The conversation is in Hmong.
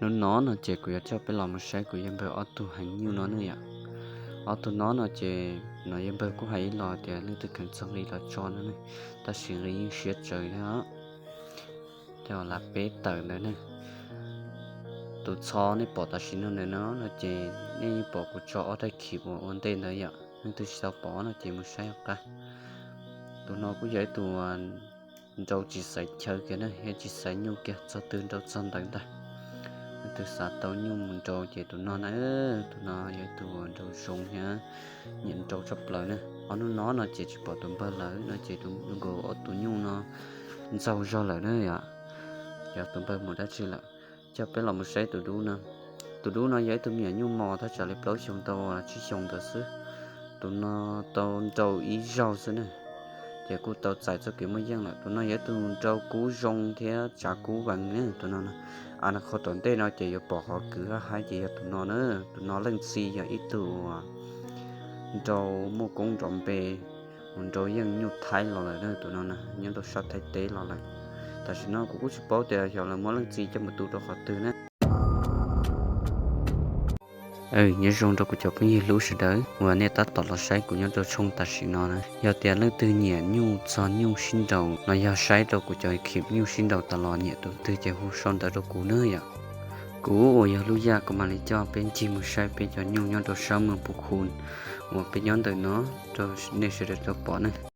Hnub no no ces kuv yuav coj peb los mus saib kuv yawg npawg ob tug heev nyuj no ne yom. Ob tug no no ces no yawg npawg kuj hais ib los tias leej twg kheev txog nqi los tso no ne, tab sis nqi yeej siab tsawv thiab. Coj lam peb tawm ntawd ne. Tus txho nej pom tam sim no ntawm no no ces nej yeej pom kuv tso ob daim khim uas ua ntej ntawd yom, leej twg tsis tau pom no ces mus saib qab. Tus no kuj yog ib tug nrau tsis xaiv chaw kiag ne, yog tsis xaiv nyuj kiag, txog twg nrau txog ntawd ntag. Leej twg xav tau nyuj mus nrau ces tus no na, tus no yog tus nrau zoo thiab nyiam nrau tshaj plaws ne. Ob hnub no no ces tsis pom tus npawg lawm no ces tus nkaus ob tus nyuj no ntxaug zog lawm na yom. Yog tus npawg mus dab tsi lawm. Coj peb los mus saib tus dub no. Tus dub no yog ib tug me nyuam nyuj mos thaj tsam li plaub xyoos tau tsib xyoos ntawd xwb. Tus no tau nrau ib zaug xwb ne, ces kuj tau txais txoj kev muaj yeej lawm. Tus no yog ib tug nrau kub zoo thiab tsav kub vees ne tus no. As, qhov tom ntej no ces yuav pom qhov kwv hab haib ces yog tus no na. Tus no leej txiv yog ib tug nrau muaj koob nrov npe, mus nrau yeej nyuj thaib los lawm na tus no na, nyob rau sab Thaib teb los lawm. Tam sim no kuv kuj tsis paub tias xyov lawv muab leej txiv coj mus tu rau qhov twg na. Nyob zoo rau kuv cov phooj ywg hlub sawv daws uas nej tab tom los saib kuv nyob rau tshooj tam sim no na. Yog tias leej twg nyiam nyuj txog nyuj sib nraus los yog saib rau kuv cov khim nyuj sib nraus tas los nyiam tus twg ces hu sau ntawv rau kuv na yom. Kuv uas yog Lub Yaj kuv mam li coj peb ncig mus saib peb cov nyuj nyob rau sab Moos Pus Khu uas peb nyob ntawm no rau nej sawv daws tau pom na.